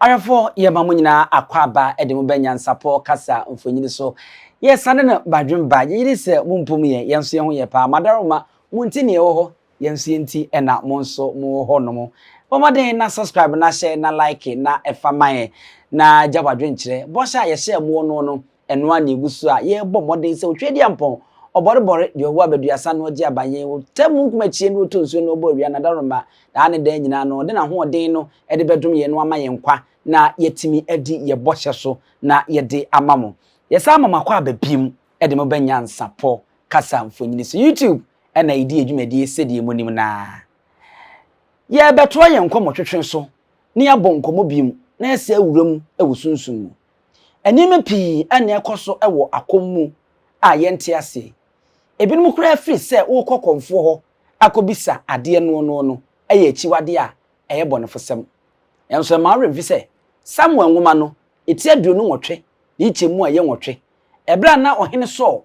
Ahwɛfoɔ, yɛma mo nyinaa akwaaba de mo ba Nyansapɔ kasa mfonini so. Yɛsane no badwemba, yɛyere sɛ mo mpo mu yɛn, yɛn nso yɛn ho yɛ paa. Madaroma, mo nti na yɛwɔ hɔ, yɛn nso yɛn nti na mo nso mowɔ hɔ nom. Bɔ mmɔden na subscribe na hyɛ na like na ɛfa ma yɛn na gya w'adwenkyerɛ. Bɔhyɛ a yɛhyɛɛ moɔ noɔ no, ɛno ara na ɛgu so a yɛrebɔ mmɔden sɛ Otwedeampɔn, ɔbɔrebɔre, deɛ ɔwɔ abaduasa na ɔgye aba yɛn, ɔtɛ mu nkumakyie na ɔtɔ nsuo na ɔbɔ awia na daroma, daa ne daa nyinaa no, ɔde n'ahoɔden no de bɛdom yɛn na wama yɛn nkwa na yɛatumi adi yɛn bɔhyɛ so na yɛde ama mo. Yɛsan ma mo akwaaba bio de mo ba Nyansapɔ kasa mfonini so. YouTube na yɛdi yɛn dwumadie sɛdeɛ monim no ara. Yɛrebɛtoa yɛn nkɔmmɔtwetwe so na yɛabɔ nkɔmmɔ bio na yɛasɛ awura mu wɔ sunsum mu. Nneɛma pii na ɛkɔ so wɔ akɔm mu a yɛnte aseɛ. Ebinom koraa firi sɛ worekɔ kɔmfoɔ hɔ akɔbisa adeɛ noɔnoɔ no yɛ akyiwadeɛ a ɛyɛ bɔnefosɛm. Nanso ɛmma wo werɛ mfi sɛ Samuel nwoma no ti 28 ne nkyɛmu a ɛyɛ nwɔtwe, ɛberɛ a na Ɔhene Saul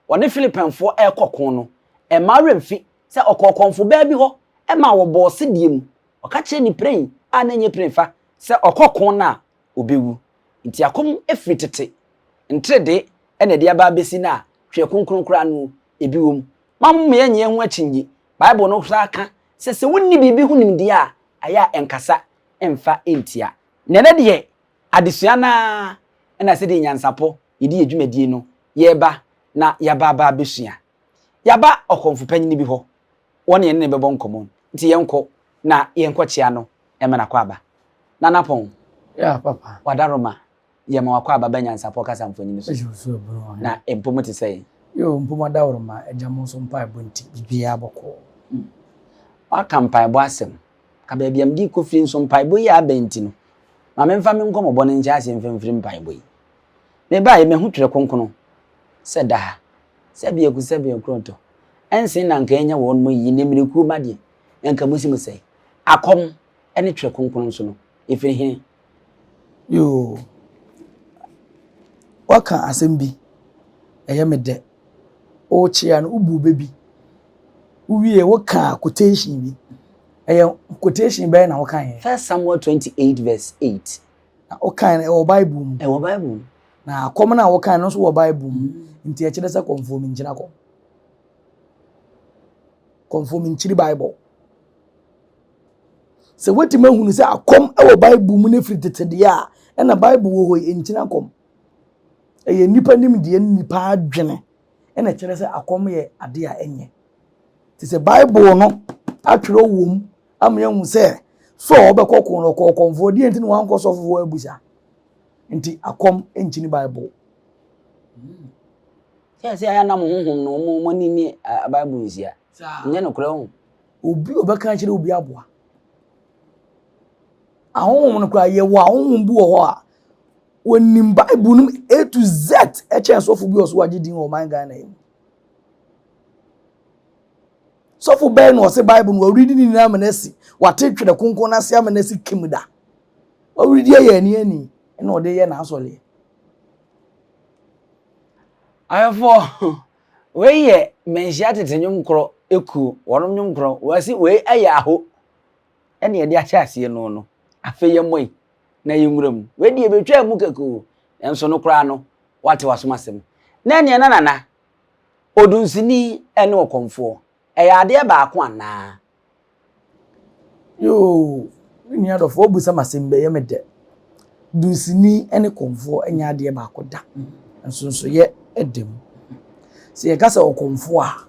ɔne Filipenfoɔ rekɔ ko no, ɛmma wo werɛ mfi sɛ ɔkɔɔ kɔmfo baa bi hɔ maa wɔbɔɔ sedie mu. Ɔka kyerɛɛ ne piren a na ɛnyɛ piren fa sɛ ɔkɔ ko no a ɔbɛwu. Nti akɔm firi tete nteredee na ɛde aba abɛsi nnɛ a Twerɛ Kronkron koraa no ebi wom. Mma mo yɛnyɛ yɛn ho akyinnye. Bible no koraa ka sɛ sɛ wonni biribi ho nimdeɛ a, ɛyɛ a ɛnkasa mfa ntia. Na ɛnnɛ deɛ, adesua no ara na sɛdeɛ nyansapɔ yɛdi yɛn dwumadie no yɛreba na yɛaba aba abɛsua. Yɛaba ɔkɔmfo panin bi hɔ, wɔne yɛne no bɛbɔ nkɔmmɔ, nti yɛnkɔ na yɛnkɔkyea no ma no akwaaba. Nana Pɔn, Yeah, papa. Wadaroma, Yɛ ma w'akwaaba ba nyansapɔ kasa mfonini so. Yesu so ebunu ɔhe. Na mpo mo te sɛn? Yoo, mpo mo adaworoma, Agya mo nso mpaebɔ nti, biribiara bɔkɔɔ. Woaka mpaebɔ asɛm. Ka baabi a mede rekɔ firi nso mpaebɔ yi a aba nti no, ma memfa me nkɔmmɔbɔ no nhyɛ aseɛ mfa mfiri mpaebɔ yi. Mebaeɛ, mahu Twerɛ Kronkron sɛ da ha, sɛ biako sɛ biako ntɔ. Ɛnsen na anka ɛnyɛ wɔn mo yiye, na mmirikuo ma deɛ, anka mosi mo sɛe. Akɔm ne Twerɛ Kronkron nso no, ɛfiri he? Yoo, woaka asɛm bi, ɛyɛ me dɛ. Wokyea no, wobu bɛ bi. Wowie, wokaa quotation bi. Ɛyɛ quotation bɛyɛ na wokaeɛ? First Samuel 28 verse 8. Na wokae no, ɛwɔ Bible mu. Ɛwɔ Bible mu. Na akɔm no a wokae no nso wɔ Bible mu. Nti ɛkyerɛ sɛ kɔmfoɔ menkyiri akɔm. Kɔmfoɔ menkyiri Bible. Sɛ woatumi ahunu sɛ akɔm wɔ Bible mu no firi tete deɛ a, ɛna Bible wɔ hɔ yi, ɛnkyini akɔm. Ɛyɛ nnipa nimdeɛ ne nnipa adwene ɛna ɛkyerɛ sɛ akɔm yɛ adeɛ a ɛnyɛ. Te sɛ Bible no atwerɛ wɔ mu ama yɛahu sɛ sɛ ɔbɛkɔ ko no ɔkɔɔ kɔmfoɔ deɛ nti na wankɔ sɔfoɔ abusa. Nti akɔm nkyini Bible. Sɛ sɛ ayɛ nam honhom no wɔn ani ne Bible nhyia. Nyɛ nokorɛ ho. Obi a ɔbɛka akyerɛ obi aboa. Ahonhom no koraa yɛwɔ ahonhom bi wɔ hɔ a wɔnim Bible no A to Z kyɛn sɔfo bi a ɔso wagye din wɔ ɔman Ghana yi mu. Sɔfo bɛn na ɔse Bible no wɔredi ne nyinaa ama no asi, wate twerɛ kronkron no ase ama no asi kim da. Wɔredi ayɛ ani ani na ɔde yɛ n'asɔreɛ. Ahwɛfoɔ, wei yɛ Manhyia Tete Nnwom Korɔ ekuo, wɔnom nnwom korɔ, wɔasi wei yɛ aho ɛne yɛde ahyɛ aseɛ no no, afei yɛmmɔ yi na yɛnwura mu. Wei deɛ ɛbɛtwaa mu kɛkɛ o, nanso no koraa no, woate w'asom asɛm. Na ɛneɛ na nana, odunsini ne ɔkɔmfoɔ, ɛyɛ adeɛ baako anaa? Yoo, me nua dɔfo, wabisa me asɛm bi, ɛyɛ me dɛ. Dunsini ne kɔmfoɔ nyɛ adeɛ baako da. Nsonsoyɛ da mu. Sɛ yɛka sɛ ɔkɔmfoɔ a,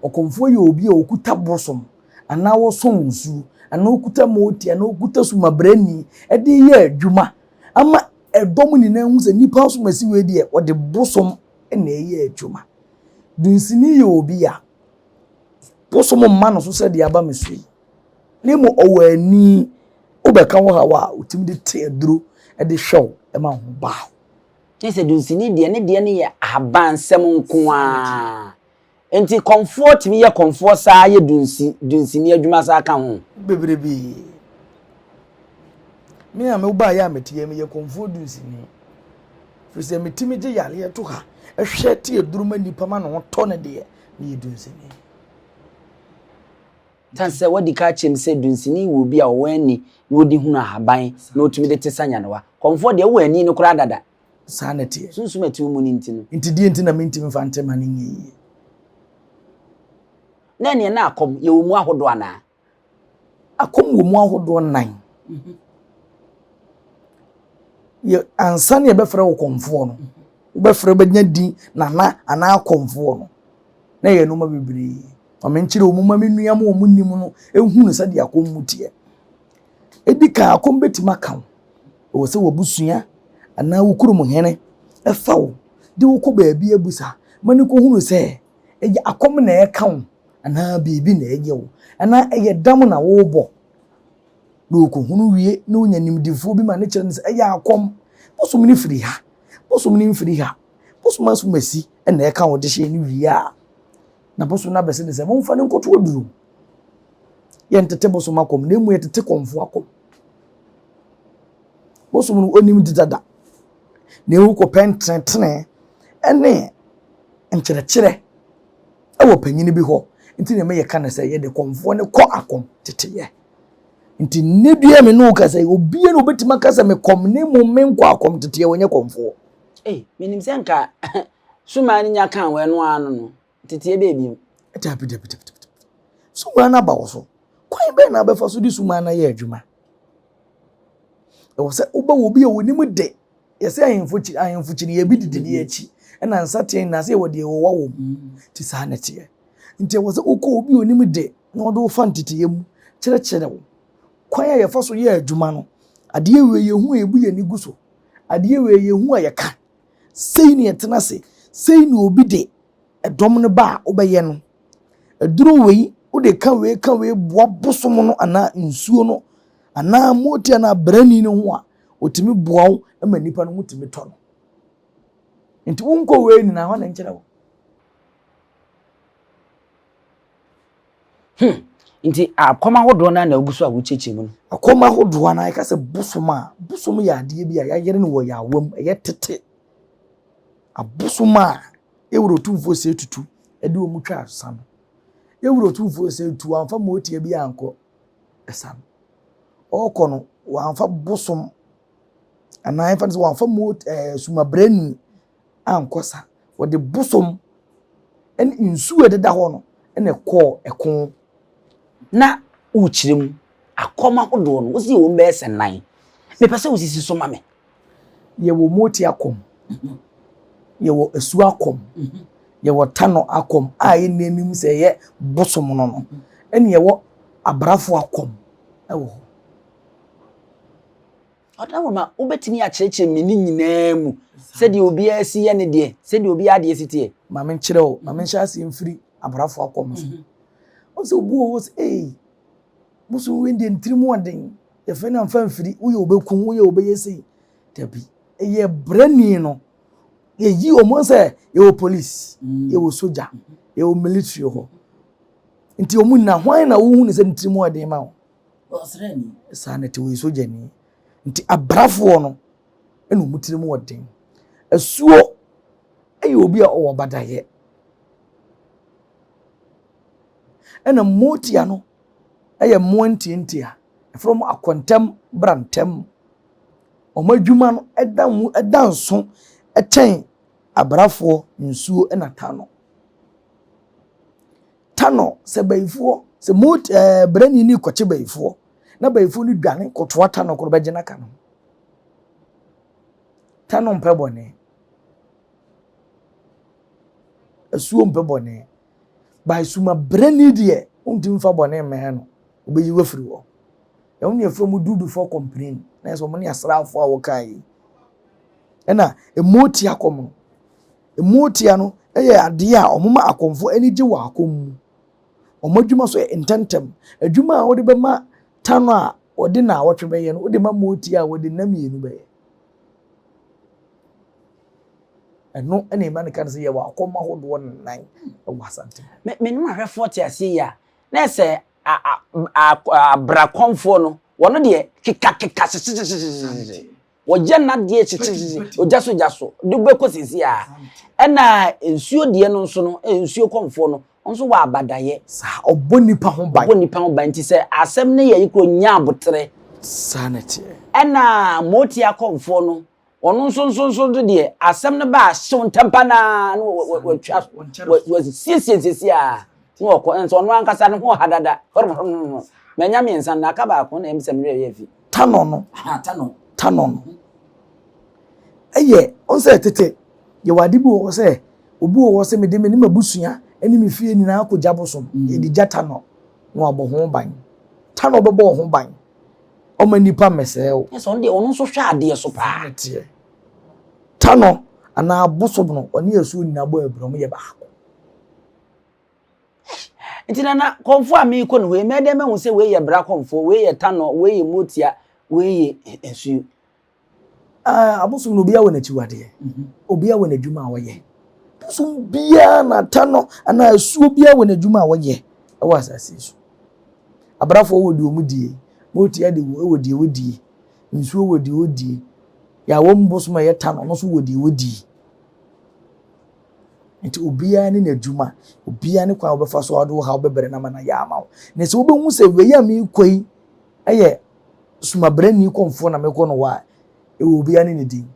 ɔkɔmfoɔ yɛ obi a ɔkuta bosom anaa ɔsom nsuo anaa ɔkuta mooti anaa ɔkuta sumabrani de yɛ adwuma ama ɛdɔm nyinaa hu sɛ nipa asomasi wei deɛ ɔde bosom na ɛyɛ adwuma. Dunsini yɛ obi a Bosom mma no so sɛ deɛ aba me so yi, na mmom ɔwɔ ani, wobɛka wo haw a, ɔtumi de te aduro de hwɛ wo ma wo ho ba wo. Kyerɛ sɛ dunsini deɛ ne deɛ no yɛ ahabansɛm nko ara. Nti kɔmfoɔ tumi yɛ kɔmfoɔ saa yɛ dunsi dunsini adwuma saa ka ho? Bebrebe. Me a mebaeɛ a mete yɛ meyɛ kɔmfoɔ dunsini. Firi sɛ metumi gye yareɛ to ha hwɛ te aduro ma nnipa ma ne ho tɔ no deɛ meyɛ dunsini. Tan sɛ wadi ka akyerɛ me sɛ dunsini wɔ obi a ɔwɔ ani na ɔde hunu ahaban na ɔtumi de te sa nyanewa. Kɔmfoɔ deɛ wowɔ ani no koraa dada. Saa na ɛteɛ. Sunsum a ɛte wo mu no nti no. Nti deɛ nti na mentumi mfa nte ma no nyɛ yie. Na ɛneɛ na akɔm yɛwɔ mu ahodoɔ anaa? Akɔm wɔ mu ahodoɔ nnan. Yɛ ansa na yɛbɛfrɛ wo kɔmfoɔ no, wobɛfrɛ wobɛnya din nana anaa kɔmfoɔ no, na ɛyɛ nneɛma bebree. Ma menkyerɛ wɔn ma me nua ma wɔn nim no ehunu sɛdeɛ akɔm mu teɛ. Edi kan akɔm bɛtumi aka wo. Ɛwɔ sɛ w'abusua anaa wo kurom hene ɛfa wo de wo kɔ baabi abusa ma no kɔhunu sɛ ɛyɛ akɔm na ɛka wo anaa biribi na ɛyɛ wo anaa ɛyɛ dam na worebɔ. Na ɔkɔhunu wie na ɔnya nimdefoɔ bi ma ne kyerɛ no sɛ ɛyɛ akɔm. Bosom no firi ha, bosom no mfiri ha, bosom asomasi na ɛka wo dehyeɛ no wie a, na bosom no abɛse no sɛ momfa no nkɔto aduro. Yɛntete bosom akɔm na mmom yɛtete kɔmfoɔ akɔm. Bosom no ɔnim de dada na ɛwu kɔpɛ ntenetene ne nkyerɛkyerɛ wɔ panyin bi hɔ nti na ɛma yɛka no sɛ yɛde kɔmfoɔ no kɔ akɔm teteyɛ. Nti nnɛ dua me ne wo kasa yi obiara na obetumi aka sɛ mekɔm na mmom menkɔ akɔm teteɛ wɔnyɛ kɔmfoɔ. Ei, menim sɛ nka sumaa no nya kaa wɔ ɛno ara no no, teteɛ bɛɛ bio. Dabi dabi dabi dabi. Sumaa no aba wo so. Kwan bɛn na wobɛfa so de sumaa no ayɛ adwuma? Ɛwɔ sɛ wobɛ wɔ obi a onim de. Yɛsɛ ahemfo kyiri ahemfo kyiri yɛ bi didi ne akyi. Ɛna nsa teɛ nyinaa sɛ yɛwɔ deɛ wɔwɔ wɔ mu. Nti saa na ɛteɛ. Nti ɛwɔ sɛ wokɔ obi a onim de na ɔde wo fa nteteyɛ mu kyerɛkyerɛ wo kwan a yɛfa so yɛ adwuma no. Adeɛ wei yɛhu a yɛbu yɛn ani gu so. Adeɛ wei yɛhu a yɛka. Sei na yɛtena ase. Sei na obi de ɛdɔm no ba a wobɛyɛ no. Aduro wei wode ka wei ka wei boa bosom no anaa nsuo no anaa mooti anaa brani no ho a, ɔtumi boa wo ma nipa no ho tumi tɔ no. Nti wonkɔ wei nyinaa hɔ na nkyerɛ wo. Hmm. Nti akɔm ahodoɔ no na ogu so a wokyerɛkyerɛ mu no. Akɔm ahodoɔ no yɛka sɛ bosom a, bosom yɛ adeɛ bi a yɛayere no wɔ yɛn awa mu, ɛyɛ tete. Abosom a Ewura Otumfoɔ Osei Tutu de wɔn twaa sa no. Ewura Otumfoɔ Osei Tutu wamfa mootia bi ankɔ ɛsa no. Ɔrekɔ no, wamfa bosom anaa yɛmfa no sɛ wamfa moot ɛɛ sumabrani ankɔ sa. Wɔde bosom ne nsuo a ɛdeda hɔ no na ɛkɔɔ ɛko. Na wokyerɛ mu akɔm ahodoɔ no, wosi wɔn bɛyɛ sɛ nan. Mepɛ sɛ wosisi so ma me. Yɛwɔ Moti akɔm, yɛwɔ Asuo akɔm, yɛwɔ Tano akɔm a yɛnni anim sɛ ɛyɛ bosom no no, ɛne yɛwɔ Abrafo akɔm wɔ hɔ. Ɔdawoma, wobɛtumi akyerɛkyerɛ me ne nyinaa mu sɛdeɛ obiara si yɛ ne deɛ, sɛdeɛ obiara adeɛ si teɛ? Ma menkyerɛ wo, ma menhyɛ aseɛ mfiri Abrafo akɔm so. Wohu sɛ obi wɔ hɔ sɛ, ei, Bosom wei deɛ ne tirim ɔden, yɛfrɛ no amfa mfiri, woyɛ wobɛku, woyɛ wobɛyɛ sei. Dabi, ɛyɛ brani no. Yɛyi wɔn sɛ yɛwɔ police, mm. yɛwɔ sogya, yɛwɔ military hɔ. Nti wɔn nyinaa hwan na wohu ne sɛ ne tirim ɔden ma wo? Ɔsraani. Saa na ɛte wɔyɛ sogyani. Nti abrafoɔ no ɛna wɔn tirim ɔden. Asuo ɛyɛ obi a ɔwɔ badayɛ. Ɛna motia no yɛ mmoa ntiantia. Yɛfrɛ wɔn akɔntɛm brantɛm. Wɔn adwuma no da mu da nso kyɛn abrafoɔ nsuo na tanɔ. Tanɔ sɛ bayifoɔ sɛ mot ɛɛ brani no rekɔkye bayifoɔ na bayifoɔ no dwane kɔtoa tanɔ koro bɛgye no aka no. Tanɔ mpɛ bɔne. Asuo mpɛ bɔne. By suma brani deɛ wontumi mfa bɔne mmɛn no, wɔbɛyi wo afiri hɔ. Ɛho ne yɛfrɛ mu do before complain, na ɛsɛ wɔn ne asraafoɔ a wɔka yi. Ɛna ɛmootia kɔm no, ɛmootia no yɛ adeɛ a wɔn ma akɔmfoɔ ani gye wɔ akɔm mu. Wɔn adwuma so yɛ ntɛmntɛm. Adwuma a wɔde bɛma tano a wɔde naawɔtwe bɛyɛ no, wode ma mootia a wɔde nna mmienu bɛyɛ. Ɛno na ɛma no ka no sɛ yɛwɔ akɔm ahodoɔ nnan wɔ Asante. Me me ne ahwɛfoɔ te aseɛ yi a, na ɛsɛ abrakɔmfoɔ no, wɔn deɛ kekakeka hyehyehyehyehyehye. Wɔyɛ n'adeɛ hyehyehyehye, ogya so gya so, de bɛkɔ sisi a. Ɛna nsuo deɛ no nso no, nsuo kɔmfoɔ no, Ɔno nso wɔ abadayɛ. Saa, ɔbɔ nnipa ho ban. Ɔbɔ nnipa ho ban nti sɛ asɛm no yɛ yi koro nya aboterɛ. Saa na ɛteɛ. Ɛna Motia kɔmfoɔ no, ɔno nso nso nso nso deɛ asɛm no ba a hyew ntɛmpa no ara na watwa wasiesie nsiesie a na ɔkɔ nso ɔno ankasa ne ho ɔha dada hɔrɔmhɔrɔm manya mmiɛnsa no aka baako na ɛm sɛ mmerɛ yɛ afi. Tanɔ no. Tanɔ. Tanɔ no. Ɛyɛ ɔn sɛ tete yɛwɔ ade bi wɔ hɔ sɛ obi wɔ hɔ sɛ mede me ne m'abusua ne me fie nyinaa kɔgya bosom mm. yɛde gya tanɔ na wabɔ ho ban tanɔ bɛbɔ ho ban ɔma nnipa mmɛsɛe wo. Sɛ ɔno deɛ ɔno nso hwɛ adeɛ so paa. Teɛ tanɔ anaa bosom no ɔne asuo nyinaa bɔ abira ɔmo yɛ baako. Nti nana kɔnfo a meekɔ no wei mɛdɛ mɛhu sɛ wei yɛ bra kɔnfo wei yɛ tanɔ wei yɛ motia wei yɛ nsuo. Ah, abosom no obiara wɔ n'akyiwadeɛ mhm. obiara wɔ n'adwuma a ɔyɛ bosom biara n'ata no anaa asuo biara wɔ n'adwuma a ɔyɛ ɛwɔ asase so abrafoɔ wɔ deɛ wɔn die motia de wɔ deɛ wɔdie nsuo wɔ deɛ wɔdie yàwɔ mu bosom a ɛyɛ ta no ɔno nso wɔ deɛ wɔdie nti obiara ne n'adwuma obiara ne kwan a wɔbɛfa so a wɔde wo ha wɔbɛbrɛ no ama no ayɛ ama wo na sɛ wobɛhu sɛ wei a merekɔ yi ɛyɛ sumabrani kɔmfoɔ na mekɔ no hɔ a ɛwɔ obiara ne ne din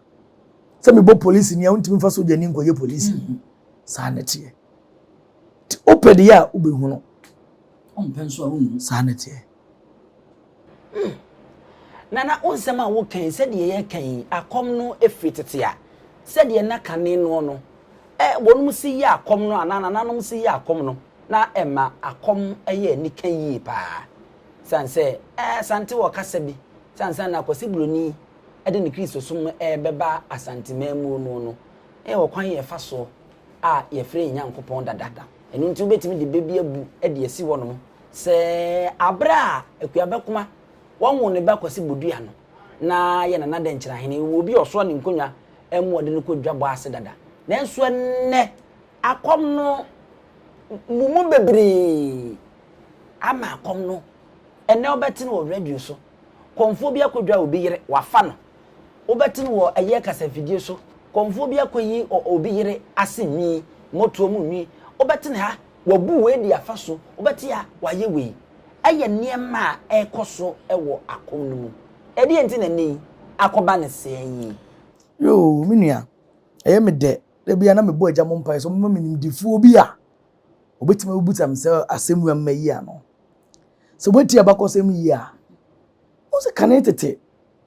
sɛ mebɔ polisi ni a wontumi mfa sogyani nkɔyɛ polisi mm-hmm. saa na ɛteɛ nti wopɛ deɛ a wobɛhu no saa na ɛteɛ hmm. Nana wo nsɛm a woka yi sɛdeɛ yɛka yi akɔm no firi tete a sɛdeɛ na kane noɔ no ɛ wɔnom si yɛ akɔm no anaa nananom si yɛ akɔm no na ɛma akɔm yɛ anika yie paa Esiane sɛ Asante wɔ kasa bi sɛ ansa na Kwasi Broni de ne Kristosom rebɛba Asanteman mu no no, na yɛwɔ kwan yɛfa soɔ a yɛfrɛ yɛn Nyankopɔn dada. Ɛno nti wobɛtumi de bɛ bi abu de asi hɔnom sɛ aberɛ a Akuabɛkoma wɔnwoo ne ba Kwasi Bodua no, na yɛ Nana Dɛnkyerɛahene, wɔ obi a ɔsoa ne nkonnwa mu ɔde no kɔ dwabɔ ase dada. Nanso ɛnnɛ akɔm no mo mu bebree ama akɔm no. Ɛnnɛ wobɛte no wɔ radio so, kɔmfoɔ bi akɔdwa obi yere, wafa no. Wobɛte no wɔ ɛyɛ kasafidie so, kɔmfoɔ bi akɔyi obi yere ase nwi, mmɔtoɔ mu nwi. Wobɛte no ha, wabu wei de afa so, wobɛte ha, wayɛ wei. Ɛyɛ nneɛma a ɛrekɔ so wɔ akɔm no mu. Ɛdeɛn nti na nnɛ yi akɔba no sɛɛ yi? Yoo, me nua, ɛyɛ me dɛ. Da biara na mebɔ agya mo mpaeɛ sɛ ɔmma me nimdefoɔ bi a ɔbɛtumi abɛbusa me sɛ asɛm wei ama yi ano. Sɛ woatie abakɔsɛm yie a, wohu sɛ kane tete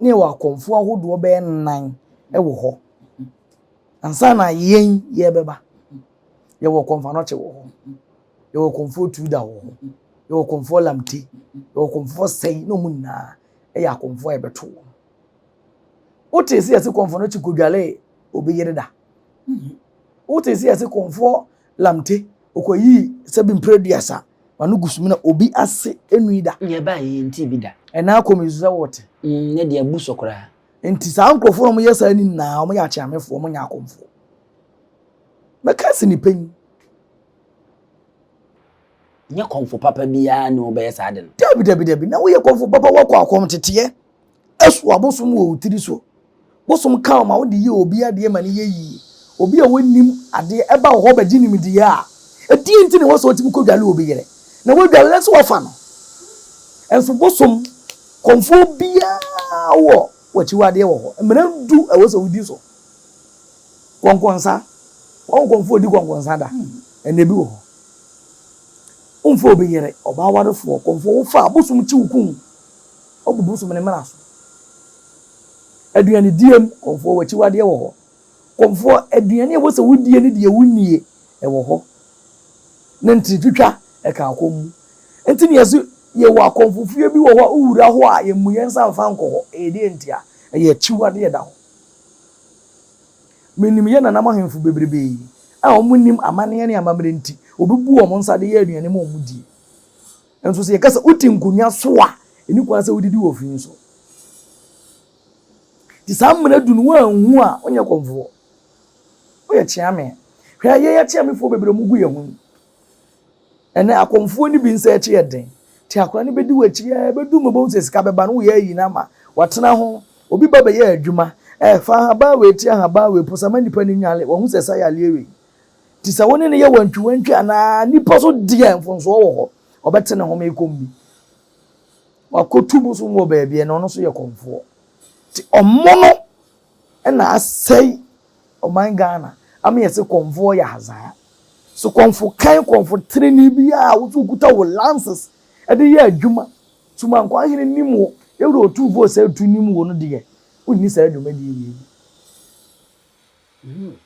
ne yɛwɔ akɔmfoɔ ahodoɔ bɛyɛ nnan wɔ hɔ ansa na yɛn yɛbɛba. Yɛwɔ kɔmfanɔkye wɔ hɔ, yɛwɔ kɔmfoɔ tuuda wɔ hɔ, yɛwɔ kɔmfoɔ lamte, yɛwɔ kɔmfoɔ sɛe na wɔn nyinaa yɛ akɔmfoɔ a yɛbɛto wɔn. Wote sɛ yɛse kɔmfanɔkye kɔdwalee obi yere da? Wote sɛ yɛse kɔmfoɔ Lamte, ɔkɔyii sɛbi mprɛduasa ma no gu sumina obi ase nui da. Nyɛ ɛbaa yie nti bi da. Ɛna akɔ mi so sɛ wɔte. Mm, ne deɛ abu so koraa. Nti saa nkurɔfoɔ na wɔyɛ saa ni nyinaa wɔyɛ akyeamefoɔ, wɔnyɛ akɔmfoɔ. Mɛka sɛ nipa yi. Nyɛ kɔmfo papa biara ne wɔbɛyɛ saa de no. Dabi dabi dabi, na woyɛ kɔmfo papa wakɔ akɔm teteɛ. Ɛso abosom wɔ wo tiri so. Bosom ka wo ma wode yɛ obi adeɛ ma no yɛ yie. Obi a ɔnnim adeɛ ɛba wo hɔ bɛgye nimdeɛ a, ɛdeɛn nti na ɛwɔ sɛ wotumi kɔdwale obi yere? Na woadwale no nso woafa no. Nso bosom kɔmfoɔ biara wɔ w'akyiwadeɛ wɔ hɔ. Mmara du ɛwɔ sɛ wodi so. Kɔnkɔnsa, wɔn kɔmfoɔ di kɔnkɔnsa da? Ɛnna ebi wɔ hɔ. Womfa obi yere, ɔbaa warefoɔ, kɔmfoɔ wofa a, bosom kyi wo kum. Ɔbu bosom ne mmara so. Aduanedie mu, kɔmfoɔ w'akyiwadeɛ wɔ hɔ. Kɔmfoɔ, aduane a ɛwɔ sɛ wodie ne deɛ wonnie, ɛwɔ hɔ. Ne ntiritwitwa, ɛka akɔm mu. Nti ne yɛse yɛwɔ akɔmfofie bi wɔ hɔ a wowura hɔ a yɛmmu yɛn nsa mfa nkɔ hɔ. Ɛyɛ deɛ ntia? Ɛyɛ akyiwadeɛ ɛda hɔ. Menim yɛn nananom ahemfo bebrebe a wɔnnim amanneɛ ne amammerɛ nti, obi bu wɔn nsa de yɛ aduane ma wɔn die. Nso sɛ yɛka sɛ wote nkonnwa so a, ɛni kwan sɛ wodidi wɔ fi so. Nti saa mmara du no woanhu a, wonyɛ kɔmfoɔ. Woyɛ kyeame. Hwɛ yɛn akyeamefoɔ bebree mu gu yɛn ho yi. Ɛnɛ akɔmfoɔ no bi nsa akyi yɛ den. Nti akwadaa no bɛdi w'akyi ara bɛdu mu bɛhu sɛ sika bɛba no woyɛ ayi no ama watena ho. Obi ba bɛyɛ adwuma. Ɛɛ fa ahaban wei te ahaban wei posa ma nipa no nwale. Wahu sɛ sa yareɛ wei. Nti sɛ wo ne no yɛ wantwiwantwi anaa nipa so deɛ mfonsoɔ wɔ hɔ, ɔbɛte ne home kɔm bi. Wakɔtu bosom wɔ baabi ɛna ɔno nso yɛ kɔmfoɔ. Nti ɔmo no na asɛe ɔman Ghana ama yɛse kɔmfoɔ yɛ hazaa. So kɔmfo kan kɔmfo tenenee biara a wo nso wokuta wo lances de yɛ adwuma, Sumankwahene nim wo, Yɛwura Otumfoɔ Osei Tutu nim wo no deɛ, wonni saa dwumadie wei bi.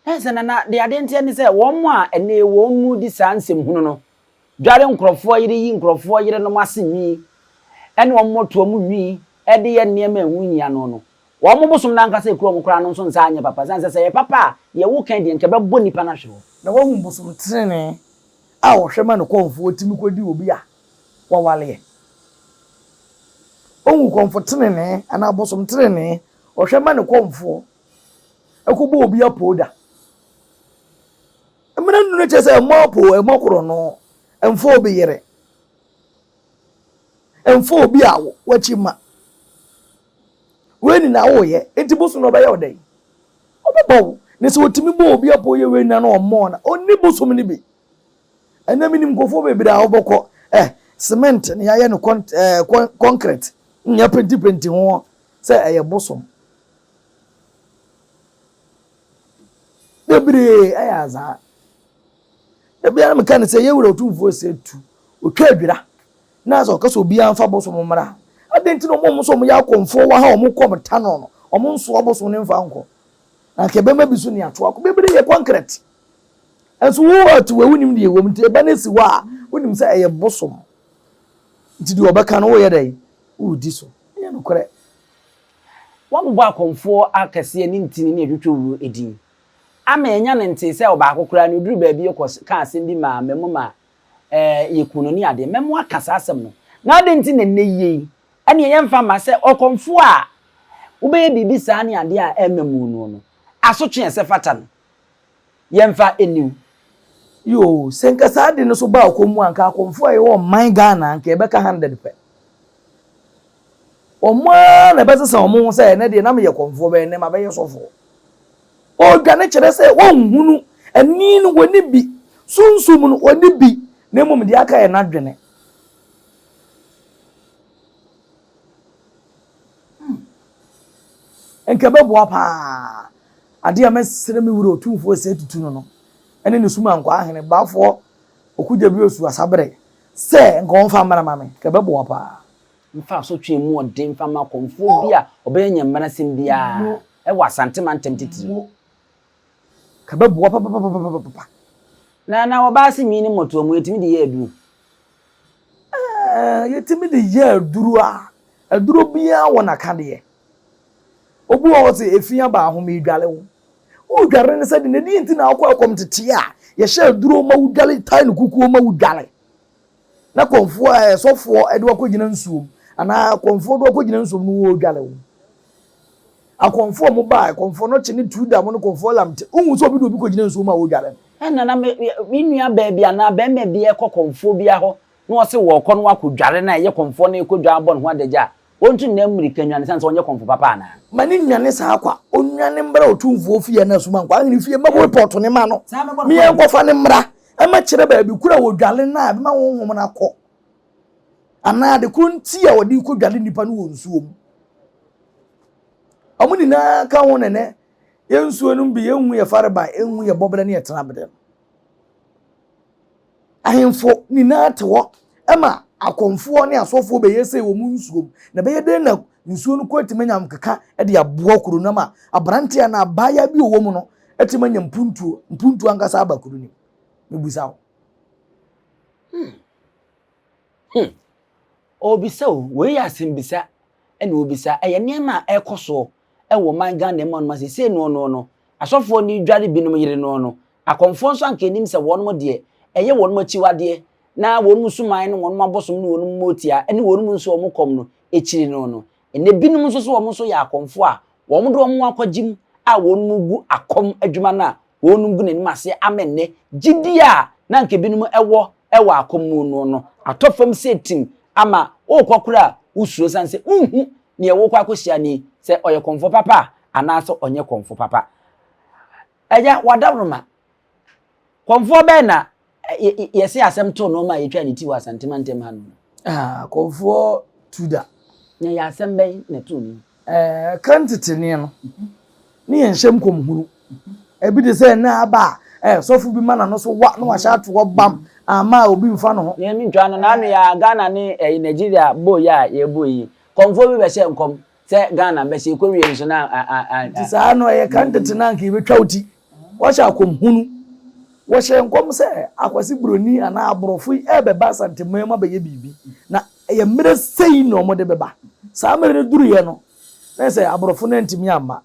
Na sɛ nana deɛ adeɛ nteɛ ne sɛ wɔn a ɛnɛ wɔn mu di saa nsɛm hunu no dware nkurɔfoɔ yere yi nkurɔfoɔ yerenom ase nwi ɛne wɔn mmɔtoa mu nwi de yɛ nneɛma a ɛho nhia no no wɔn bosom no ankasa ekura wɔn koraa no nso nsa anyɛ papa sane sɛ sɛ ɛyɛ papa a deɛ woka deɛ nka ɛbɛbɔ nnipa no ahwe hɔ. Na wahu bosom tenenee a ɔhwɛ ma ne kɔmfoɔ tumi kɔdi obi a wawaleɛ. Ohu kɔmfo tenenee anaa bosom tenenee ɔhwɛ ma ne kɔmfoɔ ɛkɔbɔ obi apoo da. Mmara nnu no kyerɛ sɛ ɛmmɔ apoo, ɛmmɔ korɔno, ɛmfa obi yere, ɛmfa obi a wakyi ma. Wei nyinaa woyɛ, enti bosom no ɔbɛyɛ wo dɛn? Ɔbɛbɔ wo. Na sɛ ɔtumi bɔ obi apoo yɛ wei nyinaa na ɔmmɔɔ no a, ɔnni bosom no bi. Ɛnɛ menim nkurɔfoɔ bebree a wobɛkɔ eh, cement na yɛayɛ no con eh, concrete, yɛapentipenti ho sɛ ɛyɛ bosom. Bebree ɛyɛ azaa. Da biara meka no sɛ yɛwura Otumfoɔ sɛ tu, otwa adwira na sɛ ɔka sɛ obiara mfa bosom mmra. Adɛn nti na wɔn a wɔn nso wɔyɛ akɔmfoɔ wɔ ha a wɔn kɔm ta no no, wɔn nsoa bosom no mfa nkɔ? Na anka ɛbɛma bi so ne ato akɔ. Bebree yɛ concrete. Nso wo a te wei wonim deɛ ɛwɔ mu nti ɛba no si hɔ a wonim sɛ ɛyɛ bosom. Nti deɛ ɔbɛka no woyɛ dɛn? Woredi so. Ɛnyɛ nokorɛ. Wɔabobɔ akɔmfoɔ akɛseɛ ne ntini ne atwitwowuo din. Ama yɛanya no ntee sɛ ɔbaako koraa no ɔduruu baabi kɔ kaa asɛm bi maa mmamu ma yɛkuu no ne adeɛ. Mmamu aka saa asɛm no. Na adɛn nti na nnɛ yei ɛneɛ yɛmfa mma sɛ ɔkɔmfoɔ a wobɛyɛ biribi saa ne adeɛ a ɛmma mu noɔ no, asotwe a ɛsɛ fata no, yɛmfa nni wo? Yoo, sɛ nka saa ade no so baa ɔkɔm mu a, nka akɔmfoɔ a yɛwɔ ɔman Ghana nka yɛbɛka hundred pɛ. Wɔn ara na ɛbɛsesa wɔn ho sɛ ɛnɛ deɛ na meyɛ kɔmfoɔ bɛyɛ nnɛ mabɛyɛ sɔfoɔ. Ɔredwane kyerɛ sɛ wɔnhunu ani no wɔni bi, sunsum no wɔni bi, na mmom deɛ aka yɛ n'adwene. Hmm. Nka ɛbɛboa paa. Adeɛ a mɛsrɛ me wura Otumfoɔ Osei Tutu no no, ɛne ne Sumankwaa Ahene Baafoɔ Okugya Osu Asaberɛ sɛ nka wɔmfa mmra ma me, nka ɛbɛboa paa. Mfa asotwe a emu wɔ den mfa mma kɔmfoɔ bi a ɔbɛyɛ nyammarasɛm biara wɔ Asante mantam titiriw. Nka ɛbɛboa papapapapapa. Na na ɔbaa se nwi ne mmɔtoa mu, yɛtumi de yɛ aduru. Ɛɛ, yɛtumi de yɛ aduru a, aduro biara wɔ n'akadeɛ. Obi wɔ hɔ sɛ efi aba ho meredware wo. Woredware no sɛ de na ɛdeɛ nti na wokɔ ɛkɔm tete a yɛhyɛ aduro ma wodware tae no kukuo ma wodware. Na kɔmfoɔ a ɛsɔfoɔ de wakɔgyina nsuom anaa kɔmfoɔ de wakɔgyina nsuom no wɔredware wo. Akɔmfoɔ a wɔbaa kɔmfoɔ no kye ne tu da mo ne kɔmfoɔ lamte. Wohu sɛ obi de obi kɔgyina nsuom a wɔredware no. Ɛna na me me nua baa bi anaa barima bi rekɔ kɔmfoɔ bi hɔ na ɔse wɔrekɔ na wakɔdware no a ɛyɛ kɔmfoɔ no rekɔdware abɔ ne ho adagya a, ɔntu nna mmirika nnwane sane sɛ ɔnyɛ kɔmfo papa anaa? Ma no nnwane saa kwa, ɔnnwane mmra Otumfoɔ fie anaa Sumankwaa ahene fie mmɛbɔ report no mma no, me yɛnkɔfa no mmra mmɛkyerɛ baabi koro a wɔdware no a ɛbɛma honhom no akɔ, anaa ade koro nti a wɔde rekɔdware nnipa no wɔ nsuo mu. Wɔn nyinaa ka ho nɛnɛ, yɛn nsuo no bi yɛnhu yɛ farebae, yɛnhu yɛ bɔberɛ ne yɛ tenaberɛ no. Ahemfo nyinaa te hɔ ma akɔmfoɔ ne asɔfoɔ bɛyɛ sei wɔ mu nsuo mu. Na ɛbɛyɛ dɛn na nsuo no kɔ atumi anya nkeka de aboa kuro no ama aberanteɛ anaa abaayewa bi ɔwɔ mu no atumi anya mpuntuo, mpuntuo ankasa aba kuro no mu? Mebisa wo. Hmm. Hmm. Ɔrebisa o, wei yɛ asɛmbisa ɛna ɔrebisa. Ɛyɛ nneɛma a ɛrekɔ soɔ ɛwɔ ɔman Ghana mu anoma seesei noɔ noɔ no, asɔfoɔ no redware binom yere noɔ no, Akɔmfoɔ nso anka nnim sɛ wɔnom deɛ, ɛyɛ wɔnom akyiwadeɛ, na wɔnom suman ne wɔnom abosom ne wɔnom mootia ne wɔnom nsuo a wɔkɔm no akyiri no no. Ɛnnɛ binom nso so wɔn nso yɛ akɔmfoɔ a wɔn de wɔn ho akɔgye mu a wɔnom gu akɔm adwuma no a wɔnom gu n'anim ase ama ɛnnɛ gyidie a na anka binom wɔ wɔ akɔm mu no no atɔ fam sɛ tim ama worekɔ koraa a wosuro sane sɛ wonhu neɛ worekɔ akɔhyia no yi sɛ ɔyɛ kɔmfoɔ papa anaasɛ ɔnyɛ kɔmfoɔ papa. Agya, w'adaworoma. Kɔmfoɔ bɛn na yɛse asɛm too no ma yɛtwaa ne ti wɔ Asante mantam ha nom? Ah, kɔmfoɔ Tuda. Na ɛyɛ asɛm bɛn na ɛtoo no? Ɛɛ, kan teteneɛ no, ne yɛn hyɛ nkɔmhunu. Ebi te sɛ ɛnɛ aba a, ɛɛ, sɔfo bi ma n'ano so wa na wahyɛ ato hɔ bam, ama a obi mfa ne ho. Nea mentwa no, n'ano yɛ a Ghana ne ɛyi Nigeria bɔ yi a yɛbɔ yi, kɔmfoɔ bi bɛhyɛ nkɔm sɛ Ghana bɛhyɛ ɛkɔwie nso na a a a. Nti saa no ɛyɛ kan tete no anka yɛbɛtwa wo ti. Wɔhyɛ akɔmhunu. Wɔhyɛɛ nkɔm sɛ Akwasi Buroni anaa aborɔfo yi ɛrebɛba Asanteman mu abɛyɛ biribi. Na ɛyɛ mmerɛ sei na wɔde bɛba. Saa mmerɛ no duruiɛ no, na ɛsɛ aborɔfo no antumi amma.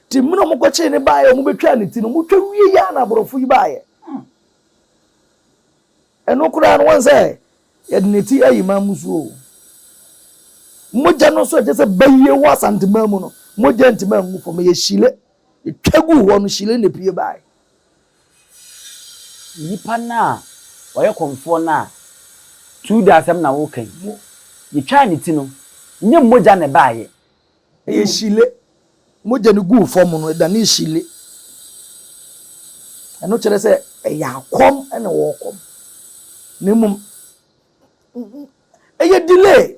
Nti mmerɛ a wɔkɔkyee no baeɛ a wɔbɛtwaa ne ti no, wɔtwa wieeɛ ara na aborɔfo yi baeɛ. Ɛno koraa no, wɔn sɛ yɛde ne ti ayi man musuo o. Mogya no nso ɛkyɛ sɛ bayie wɔ Asanteman mu no, mogya ntumi angu fam, ɛyɛ hyile. Ɛtwa guu hɔ no, hyile na epue baeɛ. Nipa no a ɔyɛ kɔmfoɔ no a Tuuda asɛm na woka yi, yɛtwaa ne ti no, nyɛ mogya na ɛbaeɛ. Ɛyɛ hyile. Mogya no guu fam no, ɛdanee hyile. Ɛno kyerɛ sɛ ɛyɛ akɔm na wɔrekɔm. Na mmom, ɛyɛ delay.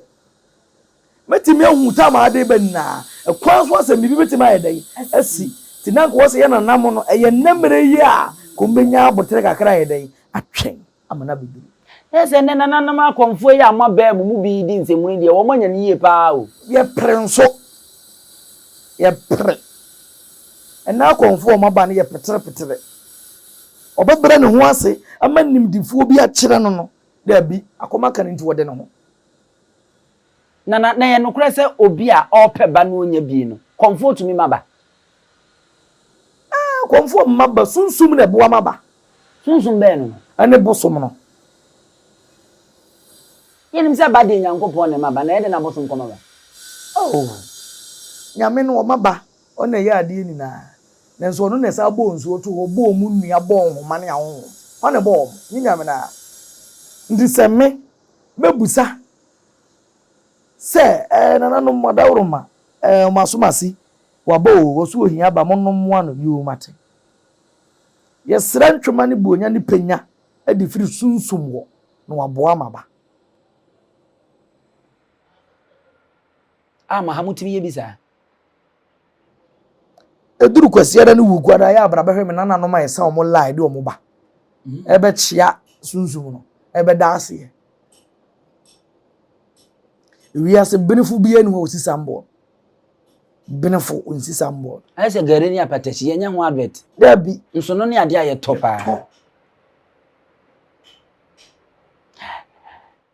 Mɛtumi ahu tam a ade ba nyinaa. Ɛkwan so asɛm biribi bɛtumi ayɛ dɛn asi. Nti na anka wɔ sɛ yɛ nanam no, ɛyɛ nnɛ mmerɛ yi a kɔm bɛnya aboterɛ kakra ayɛ dɛn atwɛn ama no abɛduru. Ɛyɛ sɛ nnɛ nananom akɔmfoɔ yi a moabaa mo mu bi redi nsɛmhunu yi deɛ, wɔanya no yie pa ara o. Yɛpere nso. Yɛpere. Ɛnnɛ akɔmfoɔ a wɔaba no yɛ peterepetere. Ɔbɛbrɛ ne ho ase ama nimdefoɔ bi akyerɛ no no, dabi, akɔm aka no nti ɔde ne ho. Nana, na ɛyɛ nokorɛ sɛ obi a ɔrepɛ ba na ɔnnya bie no, kɔmfoɔ tumi ma ba? Ɛɛ, kɔmfoɔ mma ba, sunsum na ɛboa ma ba. Sunsum bɛn no no? Ɛne bosom no. Yɛnim sɛ ba deɛ Nyankopɔn na ɛma ba, na ɛyɛ dɛn na bosom kɔma ba? Oh, Nyame no ɔma ba, ɔno na ɛyɛ adeɛ nyinaa. Nanso ɔno na ɛsan bɔɔ nsuo too hɔ, bɔɔ mu nnua, bɔɔ nhoma ne ahonhom. Hwan na ɛbɔɔ wɔn? Nyɛ Nyame no ara. Nti sɛ me, mɛbusa sɛ, Ɛɛ, nananom, mo adaworoma, ɛɛ, mo asomasi, waba o, wɔso ohia aba, monnom mmoa no, yoo, mate. Yɛsrɛ ntwema ne buonya ne penya de firi sunsum hɔ na waboa ama aba. A ma ha motumi yɛ bi saa? Ɛduru Kwasiada ne Wukuada a, ɛyɛ a bra bɛhwɛ me nananom a yɛsa wɔn line de wɔn ba ɛbɛkyea sunsum no, ɛbɛda aseɛ. Wiase benefo biara ni hɔ a ɔsi samboɔ. Benefo nsi samboɔ. Ayɛ sɛ gari ne apatashi, yɛnyɛ ho advert. Dabi. Nso no ne adeɛ a yɛtɔ paa. Yɛtɔ.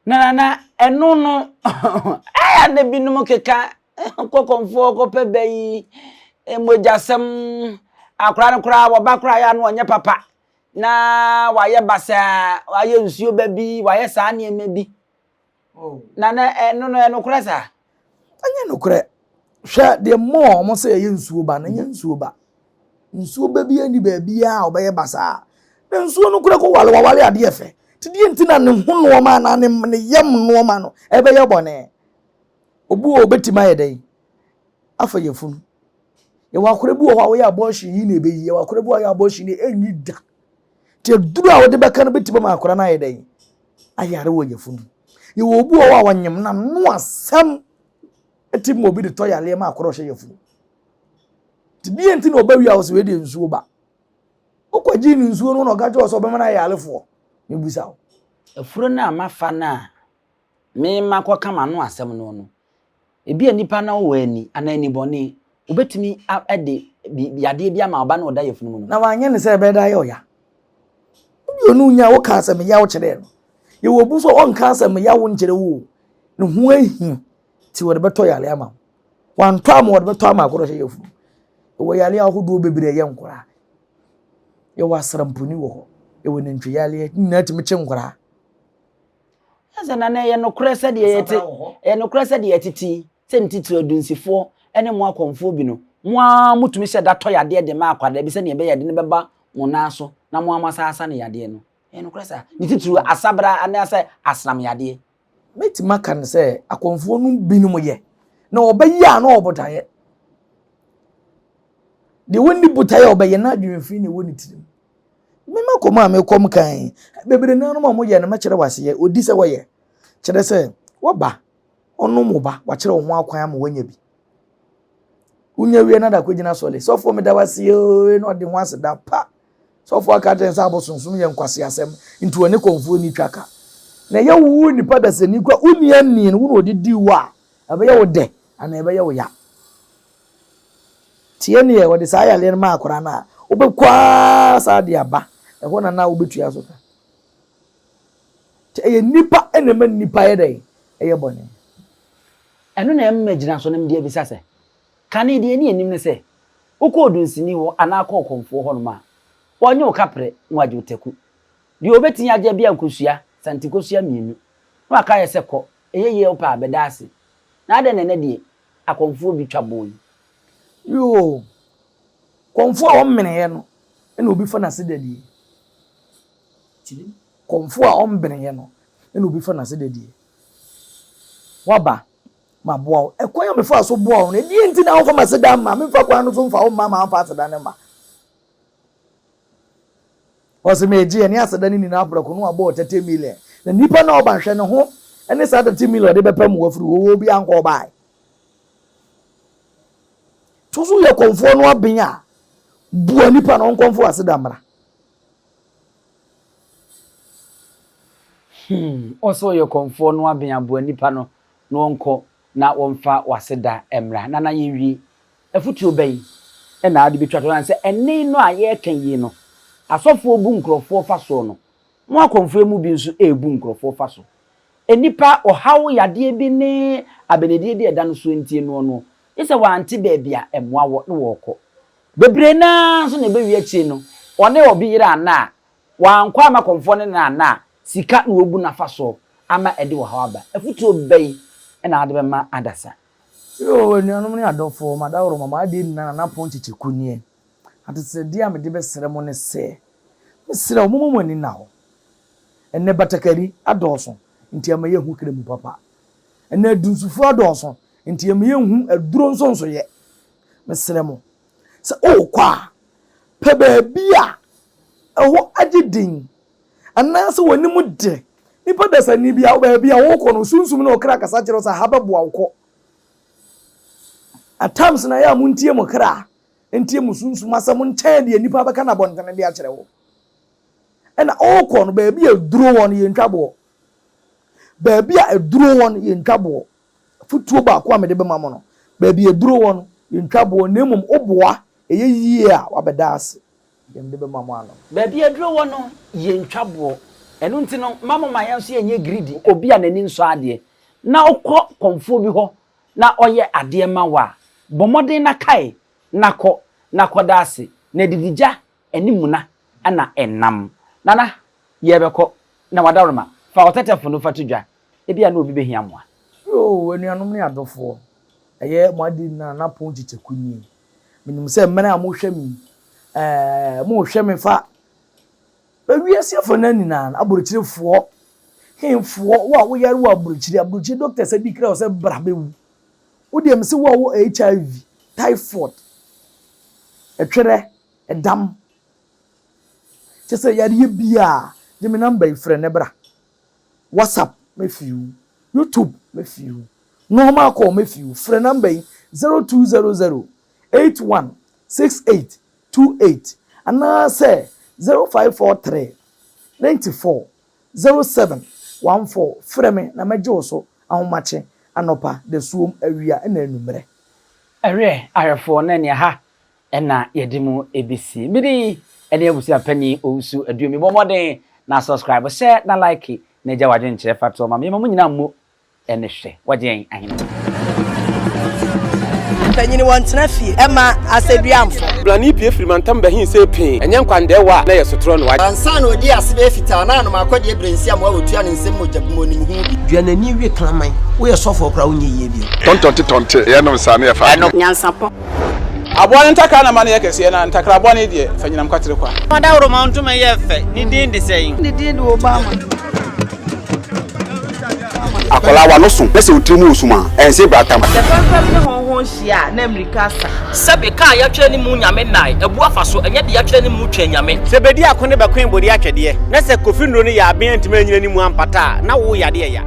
Na na ɛno no, ɛyɛ a na binom keka kɔ kɔmfoɔ kɔpɛ bɛ yi, mogyasɛm, akora no koraa wɔba koraa yɛ a na ɔnyɛ papa, na wayɛ basaa, wayɛ nsuo ba bi, wayɛ saa nneɛma bi. Oh. Na na ɛno no ɛnokorɛ saa? Ɛnyɛ nokorɛ. Hwɛ deɛ mɔɔ wɔn sɛ ɛyɛ nsuo ba no, ɛnyɛ nsuo ba. Nsuo ba bi ani baabiara a ɔbɛyɛ basaa. Na nsuo no kora kɔ wale wawale adeɛ fɛ. Nti deɛ nti na ne ho nnoɔma anaa ne ne yam nnoɔma no ɛbɛyɛ bɔne. Obi wɔ obɛtumi ayɛ dɛn afa yafunu. Yɛwɔ akora bi wɔ hɔ a woyɛ abortion yi na ɛbɛyi. Yɛwɔ akora bi wɔ hɔ a woyɛ abortion yi ɛnyi da. Nti aduru a wode bɛka no bɛtumi ama akora no ayɛ dɛn ayare wɔ yafunu. Yɛwɔ obi wɔ hɔ a ɔnyem na no asɛm ɛtumi ma obi de tɔ yareɛ ma akora ɔhyɛ yafunu. Nti deɛ nti na ɔba wie a ɔsɛ wei deɛ nsuo ba. Wokɔgyee no nsuo no na ɔka kyerɛ wo sɛ ɔbɛma no ayɛ yarefoɔ. Mebisa wo. Afuro no a mafa no a me makɔka m'ano asɛm no no, ebia nipa no wɔ ani anaa anibɔne, obetumi de yadeɛ bi ama ɔba no ɔda yafunu mu no. Na wanyɛ no sɛ ɛbɛyɛ dɛ ayɛ ɔya. Obi ɔne wo nya woka asɛm yaw kyerɛɛ no. Yɛwɔ obi nso a ɔnka asɛm yaw nkyerɛ wo o. Ne ho ahi nti wɔde bɛtɔ yare ama wo. Wantɔ ama wɔde bɛtɔ ama akɔrɔ hyɛ yafunu. Yɛwɔ yare ahodoɔ bebree ɛyɛ nkoraa. Yɛwɔ asramponi wɔ hɔ. Yɛwɔ nantwi yareɛ. Ne nyinaa tumi kye nkoraa. Ɛsɛ na na ɛyɛ nokorɛ sɛdeɛ yɛte ɛyɛ nokorɛ sɛdeɛ yɛtete yi sɛ ne titiri adunsifoɔ ne mo akɔmfoɔ bi no mo ara motumi hyɛ da tɔ yadeɛ de ma akwadaa bi sɛdeɛ ɛbɛyɛ de no bɛba mo nan so na mo ara mo asa asa no yadeɛ no ɛyɛ nokorɛ saa ne titiri asabra anaasɛ asram yadeɛ. Mɛtumi aka no sɛ akɔmfoɔ no binom yɛ na ɔbɛyɛ a na ɔwɔ botaeɛ. Deɛ wɔnni botaeɛ a ɔbɛyɛ no adwene fi na ɛwɔ ne tirim. Mema kɔm a mekɔm kan. Bebree no ara a wɔyɛ no mɛkyerɛ wo aseɛ. Ɔdi sɛ wɔyɛ. Kyerɛ sɛ wɔba, ɔnom wo ba, wakyerɛ wo ho akwan ama woanya bi. Wonya wie na da kɔgyina sɔle. Sɔfoɔ meda wo ase oo na ɔde ho aseda pa. Sɔfoɔ aka kyerɛ sɛ abosonsom yɛ nkwaseasɛm nti ɔne kɔmfoɔ ni twa ka. Na ɛyɛ wo nipa dasani kora wo nua ni no wo na ɔde di wo a ɛbɛyɛ wo dɛ anaa ɛbɛyɛ wo ya. Tie neɛ wɔde saa yareɛ no ma akwadaa no a, wobɛkɔ ara saa de aba. Ɛhɔ na na wobɛtua so ka. Nti ɛyɛ nnipa na ɛma nnipa yɛ dɛn? Ɛyɛ bɔne. Ɛno na ɛma gyina so na mede abisa sɛ, Kane deɛ ne yɛnim ne sɛ, wokɔ odunsini hɔ anaa kɔ ɔkɔmfoɔ hɔnom a, wɔnnye wo kaprɛ na wɔagye wo taku. Deɛ wɔbɛtumi agye bi a nkosua, santikosua mmienu, na wɔaka ayɛ sɛ kɔ, ɛyɛ yie a wopɛ a bɛda ase. Na adɛn na ɛnnɛ deɛ akɔmfoɔ bi twa bɔn yi? Yoo, kɔmfoɔ a ɔmmeneeɛ no na obi fa n'asedadie. Kɔmfoɔ a ɔmmeneeɛ no na obi fa n'asedadie. Woaba, maboa wo. Ɛkwan a mefaa so boa wo no, ɛdeɛn nti na womfa m'aseda mma? Memfa kwan no so mfa wo mma ma wamfa aseda no mma. Ɔse megye ɛne aseda no nyinaa prɛko na wabɔ 30 million. Na nipa no a ɔba nhwɛ ne ho ne saa 30 million ɔde bɛpɛ mmoa firi hɔ, ɔwɔ bi ankɔ ɔbae. To so yɛ kɔmfoɔ no aben a, boa nipa no ɔnkɔmfo aseda mmra. Hmm, ɔsɛ ɔyɛ kɔmfoɔ no aben aboa nipa no na ɔnkɔ na wɔmfa w'aseda mmra. Nana yɛnwie. Afotuo bɛn na wode bɛtwa toɔ? Ɛnam sɛ ɛnne no a yɛreka yi no, asɔfoɔ bu nkurɔfoɔ fa soɔ no, mo akɔmfoɔ yi mu bi nso rebu nkurɔfoɔ fa so. Nnipa, ɔhaw, yadeɛ bi ne abenedie bi a ɛda no soɔ nti noɔ no, gye sɛ wɔante baabi a mmoa wɔ na wɔrekɔ. Bebree no ara nso na ɛbɛwie akyire no, wɔne obi yere anna a, wɔankɔ amma kɔmfoɔ no ne no anna a, sika na wɔbu no afa soɔ ama ɛde ɔhaw aba. Afotuo bɛn na wode bɛma adasa? Yoo, anuanom ne adɔfoɔ, m'adaworoma, m'adeɛ nyinaa Nana Pon Kyekyeku nie. Adesrɛdeɛ a mede bɛsrɛ mo ne sɛ, mesrɛ wo, momma mo ani nna hɔ. Ɛnnɛ batakari adɔɔso, nti ɛmma yɛnhu kra mu papa. Ɛnnɛ adunsifoɔ adɔɔso, nti ɛmma yɛnhu aduro nsonsoyɛ. Mesrɛ mo, sɛ worekɔ a, pɛ baabi a ɛhɔ agye din Anaasɛ w'anim de, nipa dasani bi a baabi a wokɔ no, sunsum ne ɔkra kasa kyerɛ wo sɛ ha bɛboa wo kɔ. At times na ɛyɛ a montie mo kra, ntie mo sunsum asɛm nkyɛn deɛ nipa bɛka no abɔntene de akyerɛ wo. Ɛna wokɔ no, baabi a aduro wɔ no yɛntwa boɔ. Baabi a aduro wɔ no yɛntwa boɔ. Afotuo baako a mede bɛma mo no, baabi a aduro wɔ no yɛntwa boɔ na mmom woboa ɛyɛ yie a wabɛda ase. Deɛ mede bɛma mo ano. Baabi a aduro wɔ no yɛntwa boɔ. Ɛno nti no mma mo ma yɛn nso yɛnyɛ greedy. Obi a n'ani nsɔ adeɛ na wokɔ kɔmfoɔ bi hɔ na ɔyɛ adeɛ ma wo a, bɔ mmɔden na kae na kɔ na kɔda ase. Na adidigya ne muna na ɛnam. Nana, yɛrebɛkɔ na w'adaworoma, fa ɔtɛtɛfo no fa to dwa. Ebia na obi bɛhia mmoa. Yoo, anuanom ne adɔfoɔ, ɛyɛ mo ade nyinaa na pon kyekyɛku nie. Menim sɛ mmerɛ a mohwɛ me yi, ɛɛ, mohwɛ me fa wiase afanan nyinaa no, aburokyirefoɔ, henfoɔ, wo a woyare wɔ aburokyire, aburokyire doctors adi kra wo sɛ bra bɛwu. Wo deɛ mese wo a wɔ HIV, typhoid, ɛtwerɛ, ɛdam, kyɛ sɛ yareɛ biara, gye me number yi frɛ ne bra. WhatsApp mɛfii wo, YouTube mɛfii wo, normal call mɛfii wo, frɛ number yi 0200 81 68 28 anaasɛ 0543 94 07 14 frɛ me na mɛgye wo so ahomakye, anɔpa, dasuom, awia ɛna anwummerɛ. Ɛwerɛ ahwɛfoɔ na nea ha na yɛde mo bɛsi. Me din ne abusua panin Owusu Aduomi. Bɔ mmɔden na subscribe, share na like na gya w'adwenkyerɛ fa toɔ ma me. Yɛma mo nyinaa mmo ne hwɛ. Wɔgye yɛn ahene. Mpanyin wɔntena fie ɛma asɛduamfo. Blani pue firi mantam bɛhe see pee, ɛnyɛ nkwandɛɛwa a na ɛyɛ sotorɔ no. Ansa na ɔdii ase bɛyɛ fitaa na anom akɔdeɛ berɛ nsi amoa wɔtua ne nsam mogya bi mu ɔnim ho bi. Dua n'ani we kraman. Woyɛ sɔfoɔ koraa wonyɛ yie bio. Tɔntɔnte tɔnte yɛnom saa ne yɛfa adwene. Nyansapɔ. Aboa no ntakra na ma no yɛ kɛseɛ, na ntakra bɔne deɛ, fa nyinam kwatere kwa. Ɔdawuroma ntoma yɛ fɛ. Ne din de sɛn? Ne din de Obama. Akwadaa w'ano so na sɛ wo tiri mu wɔ sum a, ɛnse bratam. Sɛ fɛmfɛm ne hɔnhɔn hyia a, na mmirika asa. Sɛbe kaa yɛatwerɛ ne mu Nyame nnae, abu afa so, ɛnyɛ deɛ yɛatwerɛ ne mu Twɛn Nyame. Sɛ bedi ako ne bɛkoe bode atwɛdeɛ, na sɛ Kofi nnuro no yɛ aben antumi anyina ne mu ampata a, na wo yadeɛ ya.